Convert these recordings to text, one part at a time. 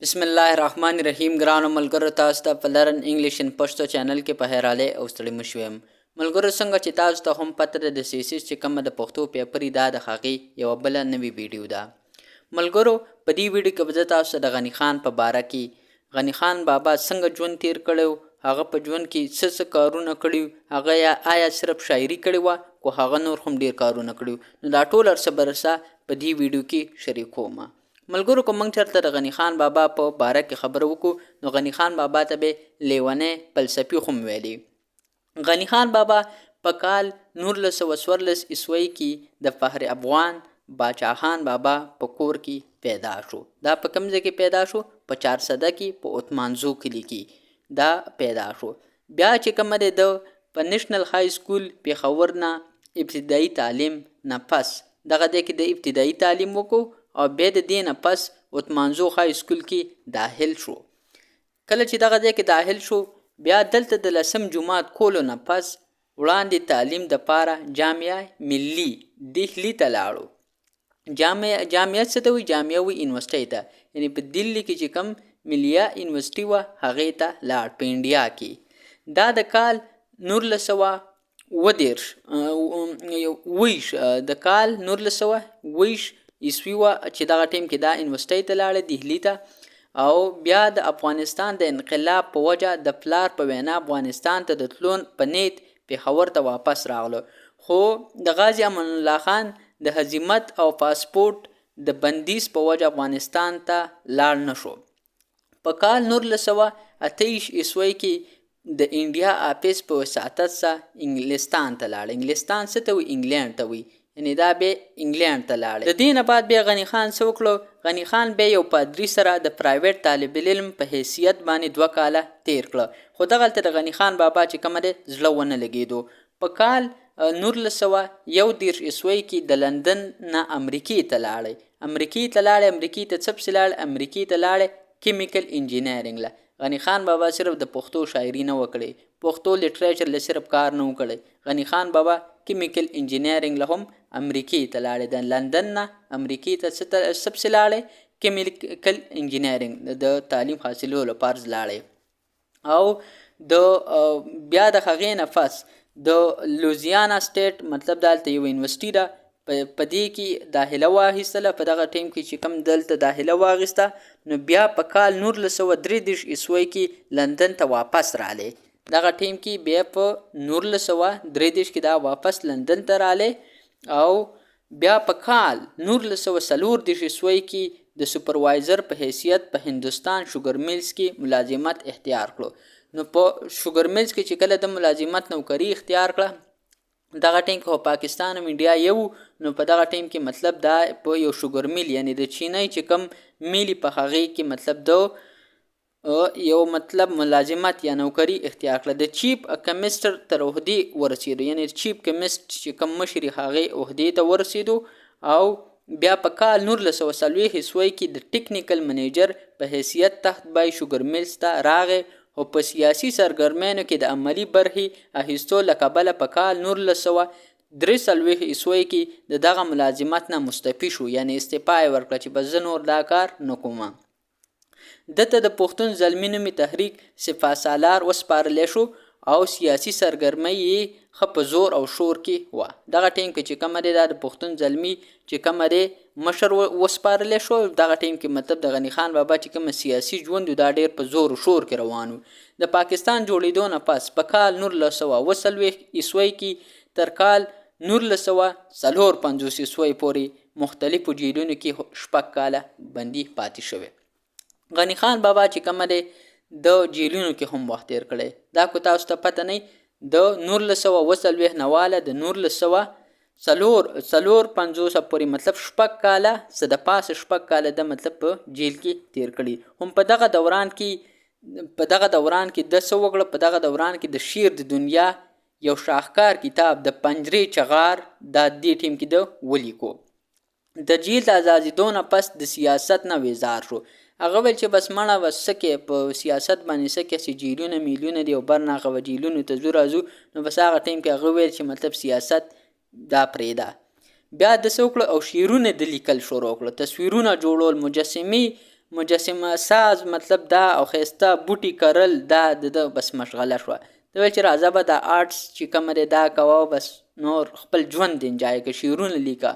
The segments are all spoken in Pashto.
بسم الله الرحمن الرحیم. ګرانو ملګرو، تاسو ته په Learn English in Pashto channel کې په حیرالې او ستړي مشوي یم. ملګرو، څنګه چې تاسو ته هم پته ده، د سیسیس چې کومه د پښتو پیپري دا د هغې یوه بله نوې ویډیو ده. ملګرو، په دې ویډیو کې به زه تاسو ته د غني خان په باره کې، غني خان بابا څنګه ژوند تیر کړی، هغه په ژوند کې څه څه کارونه کړي، هغه یا آیا صرف شاعري کړې وه کو هغه نور هم ډیر کارونه کړي، نو دا ټول هر څه به درسره په دې ویډیو کې شریکوم. ملګرو، که موږ چېرته د غني خان بابا په باره کې خبره وکړو، نو غني خان بابا ته به لیونی فلسفي هم ویلي. غني خان بابا په کال 1914 عیسوي کې د فخر افغان باچا خان بابا په کور کې پیدا شو. دا په کوم ځای کې پیدا شو؟ په چارسده کې، په اتمانزو کلي کې دا پیدا شو. بیا چې کومه دی، د په نېشنل های سکول پېښور نه ابتدایي تعلیم نه پس، دغه ځای کې د ابتدایي تعلیم وکړو او بیا د دې نه پس اتمانزو های سکول کې داخل شو. کله چې دغه ځای کې داخل شو، بیا دلته د لسم جماعت کولو نه پس وړاندې تعلیم د پاره جامعه ملي دهلي ته لاړو. جامعه څه ته وایي؟ جامعه وایي یونیورسټۍ ته، یعنی په دلی کې چې کوم ملیه یونیورسټي وه، هغې ته لاړ په انډیا کې. دا د کال 1937 ویش، د کال 1920 عیسوي وه چې دغه ټیم کې دا یونیورسټۍ ته لاړه دهلي ته. او بیا د افغانستان د انقلاب په وجه د پلار په وینا افغانستان ته د تلو په نیت پېښور ته واپس راغلو، خو د غازي امان الله خان د هزیمت او پاسپورت د بندیز په وجه افغانستان ته لاړ نه شو. په کال 1928 عیسوي کې د انډیا آفیس په وساطت سره انګلستان ته لاړ. انګلستان څه ته وایي؟ انګلینډ ته وایي، یعنی دا به انګلند ته لاړ. د دې نه بعد بیا غني خان څه وکړو؟ غني خان بیا یو پادري سره د پرایویټ طالب علم په حیثیت باندې 2 کاله تیر کړه، خو دغلته د غني خان بابا چې کومه دی زړه ونه لګېدو. په کال 1931 عیسوي کې د لندن نه امریکې ته لاړی. امریکې ته لاړی، امریکې ته څه پسې لاړ؟ امریکې ته لاړی کیمیکل انجینیرینګ له. غني خان بابا صرف د پښتو شاعري نه وکړي، پښتو لټریچر له صرف کار نه وکړي، غني خان بابا کیمیکل انجینیرینګ له هم امریکې ته لاړی. د لندن نه امریکې ته څه پسې لاړی؟ کیمیکل انجینیرینګ د تعلیم حاصلولو لپاره لاړی. او د بیا د هغې نه پس د لوزیانا سټیټ، مطلب دلته یو یونیورسټي ده، په دې کې داخله واخیستله. په دغه ټیم کې چې کوم دلته داخله واخیسته، نو بیا په کال 1933 عیسوي کې لندن ته واپس رالی. دغه ټیم کې بیا په 1933 کې دا واپس لندن ته رالی او بیا په کال 1934 عیسوي کې د سپروایزر په حیثیت په هندوستان شوګر میلز کې ملازمت اختیار کړو. نو په شوګر میلز کې چې کله د ملازمت نوکری اختیار کړه، دغه ټیم کې خو پاکستان او انډیا یو، نو په دغه ټیم کې مطلب دا په یو شوګر میل، یعنی د چینۍ چې کوم میلی، په هغې کې مطلب د یو مطلب ملازمت یا نوکری اختیار کړه. د چیف کمیسټر تر عهدې ورسېدو، یعنی چیف کمیسټ چې کوم مشري هغې عهدې ته ورسېدو. او بیا په کال 1940 عیسوي کې د ټیکنیکل منیجر په حیثیت تخت بای شوګر میلز ته راغی، خو په سیاسي سرګرمیانو کې د عملي برخې اخیستو له کبله په کال 1943 عیسوي کې د دغه ملازمت نه مستعفي شو، یعنی استعفا یې ورکړه چې بس زه نور دا کار نه کوم. ده ته د پښتون زلمي نومي تحریک سپاه سالار وسپارلی شو او سیاسي سرګرمۍ یې ښه په زور او شور کې وه. دغه ټیم کې چې کومه دی، دا د پښتون زلمي چې کومه دی مشر وسپارلی شو. دغه ټیم کې مطلب د غني خان بابا چې کومه سیاسي ژوند، دا ډیر په زور او شور کې روان و. د پاکستان جوړېدو نه پس په کال 1947 عیسوي کې تر کال 1954 عیسوي پورې مختلفو جیلونو کې 6 کاله بندي پاتې شوی. غني خان بابا چې کومه دی د جیلونو کې هم وخت تیر کړی، دا کو تاسو ته پته نه. د 1947 نه واله د 1954 پورې، مطلب 6 کاله، څه د پاسه 6 کاله د مطلب په جیل کې تیر کړي. هم په دغه دوران کې د څه وکړه؟ په دغه دوران کې د شعر د دنیا یو شاهکار کتاب د پنجرې چغار دا دې ټیم کې د ولیکو. د جیل د ازادېدو نه پس د سیاست نه ویزار شو. هغه ویل چې بس مړه، بس څه کې په سیاست باندې، څه کې چې جیلونه میلونه دي او بر نه هغه جیلونو ته ځو راځو. نو بس هغه ټیم کې هغه ویل چې مطلب سیاست دا پرېږده. بیا د څه وکړه او شعرونه د لیکل شروع کړه، تصویرونه جوړول، مجسمې مجسمه ساز مطلب دا او ښایسته بوټي کرل دا د ده بس مشغله شوه. ده ویل چې راځه به دا آرټس چې کومه دی دا کوه او بس نور خپل ژوند انجای که، شعرونه لیکه.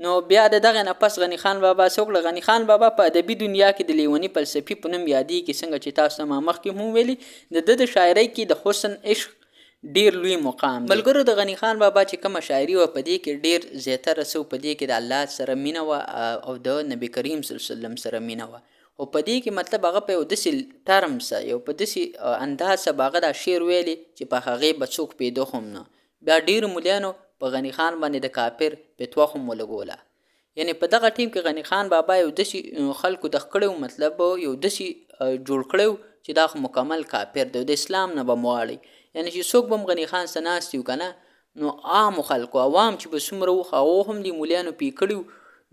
نو بیا د دغه نه پس غني خان بابا څه وکړه؟ غني خان بابا په ادبي دنیا کې د لیوني فلسفي په نوم یادیږي. څنګه چې تاسو ته ما مخکې هم ویلي، د ده د شاعرۍ کې د حسن عشق ډیر لوی مقام دی. ملګرو، د غني خان بابا چې کومه شاعري وه، په دې کې ډیر زیاتره څه په دې کې د الله سره مینه وه او د نبی کریم صلی الله علیه وسلم سره مینه وه. خو په دې کې مطلب هغه په یو داسې ټرم سره، یو په داسې انداز سره به هغه دا شعر ویلې چې په هغې به څوک پوهېده هم نه. بیا ډېرو ملیانو په غني خان باندې د کافر فتوا هم ولګوله. یعنی په دغه ټیم کې غني خان بابا یو داسې خلکو د کړی و، مطلب یو داسې جوړ کړی و چې دا خو مکمل کافر دی، د اسلام نه به مو واړوي. یعنی چې څوک به هم غني خان سره ناست وي که نه، نو عامو خلکو، عوام چې به څومره وو، هغو هم دې مولیانو پې کړي وو،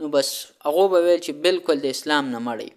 نو بس هغو به ویل چې بالکل د اسلام نه مړی.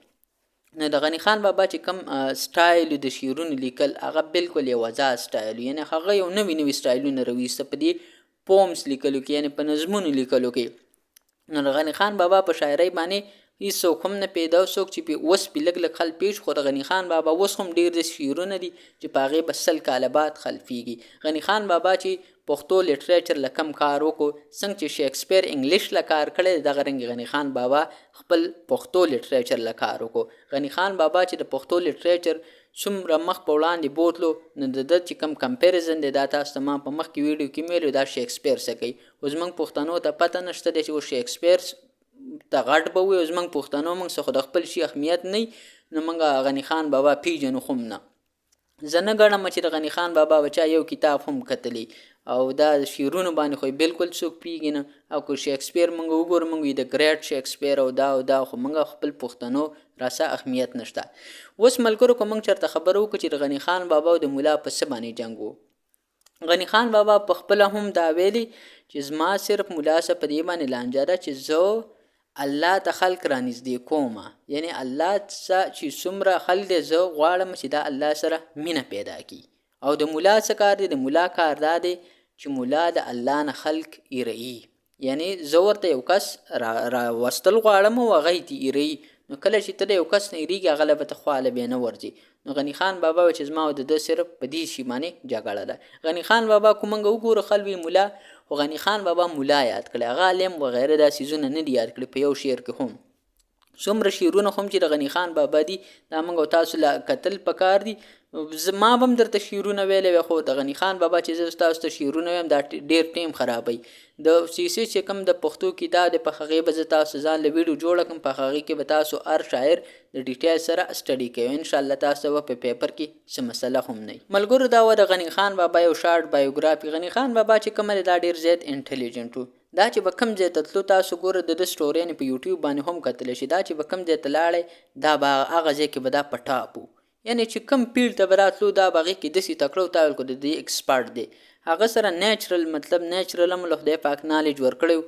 نو د غني خان بابا چې کوم سټایل د شعرونو لیکل، هغه بالکل یو آزاد سټایل، یعنی هغه یو نوي نوي سټایلونه راویسته په دې پومز لیکلو کې، یعنی په نظمونو لیکلو کې. نو د غني خان بابا په شاعرۍ باندې هیڅوک هم نه پوهېده او څوک چې پې اوس پې لږ لږ خلک پوه شو، خو د غني خان بابا اوس هم ډېر داسې شعرونه دي چې په هغې به 100 کاله بعد خلفېږي. غني خان بابا چې پښتو لټریچر له کم کار وکړو، څنګه چې شیکسپیر انګلیش له کار کړی، دغه رنګ غني خان بابا خپل پښتو لټریچر له کار وکړو. غني خان بابا چې د پښتو لټریچر څومره مخ په وړاندې بوتلو، نو د ده چې کوم کمپیریزن دی، دا تاسو ته ما په مخکې ویډیو کې ویلو، دا شیکسپیر څه کوي. خو زموږ پښتنو ته پته نشته دی چې اوس شیکسپیر ته غټ به وي، او زموږ پښتنو موږ څه خو د خپل شي اهمیت نه، نو موږ غني خان بابا پیژنو هم نه. زه نه ګڼم چې د غني خان بابا به چا یو کتاب هم کتلی، او دا شعرونو باندې خو یې بالکل څوک پوهېږي نه. او که شیکسپیر موږ وګورو، موږ د ګریټ شیکسپیر او دا او دا، خو موږ خپل پښتنو راسه اهمیت نشته. اوس ملګرو، که موږ چېرته خبره وکړو چې د غني خان بابا او د ملا په څه باندې جنګ و، غني خان بابا په خپله هم دا ویلي چې زما صرف ملا سره په دې باندې لانجه ده چې زه الله ته خلق رانږدې کومه، یعنی الله څه چې څومره خلق دی، زه غواړم چې دا الله سره مینه پیدا کړي. او د ملا څه کار دی؟ د ملا کار دا دی چې ملا د الله نه خلق ایرئي، یعنی زه ورته یو کس را راوستل غواړم او هغه یې ایرئي. نو کله چې ته د یو کس نه ایرېږي، هغه له به ته خواله بیا نه ورځي. نو غني خان بابا وایي چې زما او د ده صرف په دې شي باندې جګړه ده. غني خان بابا که موږ وګورو، خلک وایي ملا، خو غني خان بابا ملا یاد کړی، هغه عالم وغیره دا څیزونه نه دي یاد کړي په یو شعر کې هم. څومره شعرونه هم چې د غني خان بابا دي، دا موږ او تاسو له کتل پکار دي. ما به هم درته شعرونه ویلی وی، خو د غني خان بابا چې زه تاسو ته شعرونه وایم، دا ډېر ټایم خرابوي. د سی سي چې کوم د پښتو کتاب دی، په هغې به زه تاسو ځان له ویډیو جوړه کړم، په هغې کې به تاسو هر شاعر د ډیټیل سره سټډي کوئ، انشاءالله تاسو به په پیپر کې څه مسله هم نه وي. ملګرو، دا وه د غني خان بابا یو شارټ بایوګرافي. غني خان بابا چې کومه دی، دا ډېر زیات انټیلیجنټ و. دا چې به کوم ځای ته تلو، تاسو ګوره د ده سټوریانې په یوټیوب باندې هم کتلی شئ، دا چې به کوم ځای ته لاړی، دا به هغه ځای کې به دا په ټاپ و، یعنی چې کوم پیړ ته به راتلو، دا به هغې کې داسې تکړه و، تا ویل که د دې ایکسپرټ دی. هغه سره نیچرل، مطلب نیچرل هم له خدای پاک نالج ورکړی و،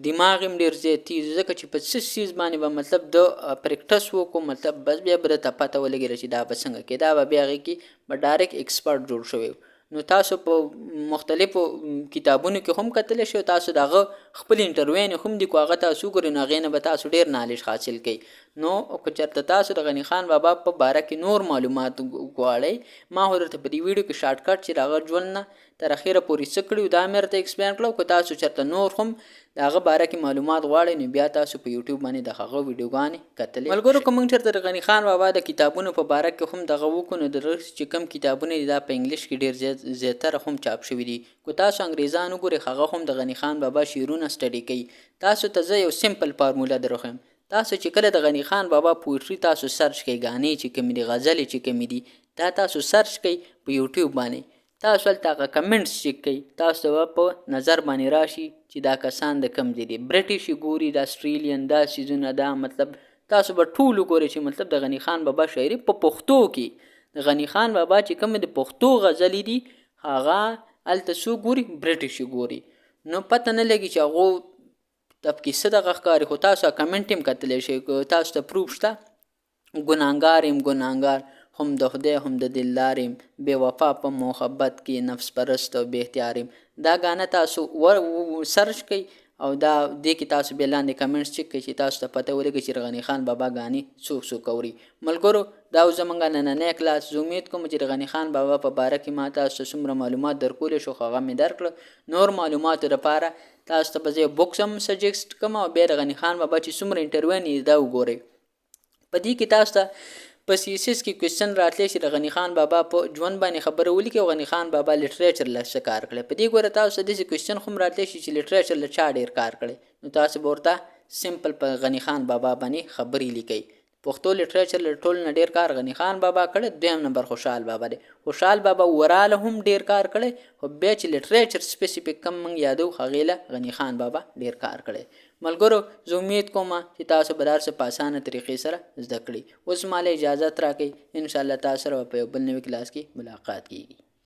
دماغ یې هم ډېر زیات تیز، ځکه چې په څه څیز باندې به مطلب د پریکټس وکړو، مطلب بس بیا به درته پته ولګېده چې دا به څنګه کې، دا به بیا هغې کې به ډایرکټ ایکسپرټ جوړ شوی و. نو تاسو په مختلفو کتابونو کې هم کتلی شئ، تاسو د هغه خپل انټرویوانې هم دي، که هغه تاسو وګورئ، نو هغې نه به تاسو ډېر نالج حاصل کړئ. نو که چېرته تاسو د غني خان بابا په باره کې نور معلومات غواړئ، ما خو درته په دې ویډیو کې شارټ کټ چې د هغه ژوند نه تر اخره پورې څه کړي دا مې درته ایکسپلین کړو. که تاسو چېرته نور هم د هغه باره کې معلومات غواړئ، نو بیا تاسو په یوټیوب باندې د هغه ویډیوګانې کتلی. ملګرو، که موږ چېرته د غني خان بابا د کتابونو په باره کې هم دغه وکړو، نو د چې کوم کتابونه دي، دا په انګلیش کې ډېر زیات زیاتره هم چاپ شوي دي. که تاسو انګریزان وګورئ، هغه هم د غني خان بابا شعرونه سټډي کوي. تاسو ته زه یو سمپل فارموله در وښیم. تاسو چې کله د غني خان بابا پویټري تاسو سرچ کړئ، ګانې چې کومې دي، غزلې چې کومې دي، دا تاسو سرچ کړئ په یوټیوب باندې، تاسو هلته هغه کمنټس چیک کړئ، تاسو ته به په نظر باندې راشي چې دا کسان د کوم ځای دي. برټش یې ګوري، د اسټریلین دا څیزونه، دا مطلب تاسو به ټول وګورئ چې مطلب د غني خان بابا شاعري په پښتو کې، د غني خان بابا چې کومې د پښتو غزلې دي، هغه هلته څوک ګوري؟ برټش یې ګوري. نو پته نه لګي چې هغو ته پکې څه دغه ښکاري، خو تاسو کمنټ هم کتلی شئ که تاسو ته پروف شته. ګناهګار یم ګناهګار، هم د خدای هم د دلدار یم، بې وفا په محبت کې، نفس پرست او بې اختیار یم. دا ګانه تاسو ور سرچ کړئ او دا دې کې تاسو بیا لاندې کمنټس چیک کړئ چې تاسو ته پته ولګي چې غني خان بابا ګانې څوک څوک اوري. ملګرو، دا و زمونږ نننی کلاس. زه امید کوم چې د غني خان بابا په باره کې ما تاسو ته څومره معلومات درکولی شو، خو هغه مې درکړه. نور معلوماتو دپاره تاسو ته به زه یو بوکس هم سجیسټ کوم، او بیا د غني خان بابا چې څومره انټرویو دا وګورئ. په دې کې تاسو ته په سی اس اس کې کوېسچن راتلی چې د غني خان بابا په ژوند باندې خبره ولیکي او غني خان بابا لټریچر له څه کار کړی. په دې ګوره تاسو ته داسې کوېسچن هم راتلی شي چې لټریچر له چا ډېر کار کړی، نو تاسو به ورته سمپل په غني خان بابا باندې خبرې لیکئ. پښتو لټریچر له ټولو نه ډېر کار غني خان بابا کړی، دویم نمبر خوشحال بابا دی. خوشحال بابا وراله هم ډېر کار کړی، خو بیا چې لټریچر سپیسیفیک کم موږ یادو، هغې له غني خان بابا ډېر کار کړی. ملګرو، زه امید کوم چې تاسو به هر څه په اسانه طریقې سره زده کړئ. اوس ما له اجازت راکړئ. انشاءالله تاسو سره په یو بل نوي کلاس کې ملاقات کیږي.